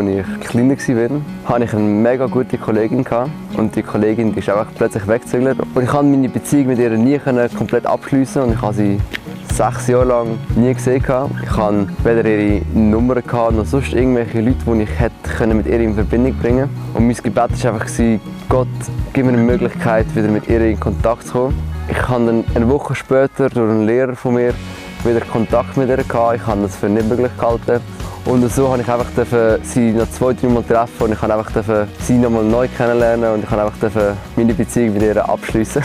ich kleiner war, hatte ich eine mega gute Kollegin und die Kollegin ist einfach plötzlich weggezögert. Und ich konnte meine Beziehung mit ihr nie komplett abschließen und ich habe sie 6 Jahre lang nie gesehen. Ich hatte weder ihre Nummer noch sonst irgendwelche Leute, die ich mit ihr in Verbindung bringen konnte. Und mein Gebet war einfach, Gott, gib mir eine Möglichkeit, wieder mit ihr in Kontakt zu kommen. Ich hatte eine Woche später durch einen Lehrer von mir wieder Kontakt mit ihr gehabt. Ich habe das für nicht möglich gehalten. Und so durfte ich einfach sie noch 2-3 Mal treffen und ich durfte sie noch mal neu kennenlernen und ich durfte meine Beziehung mit ihr abschließen.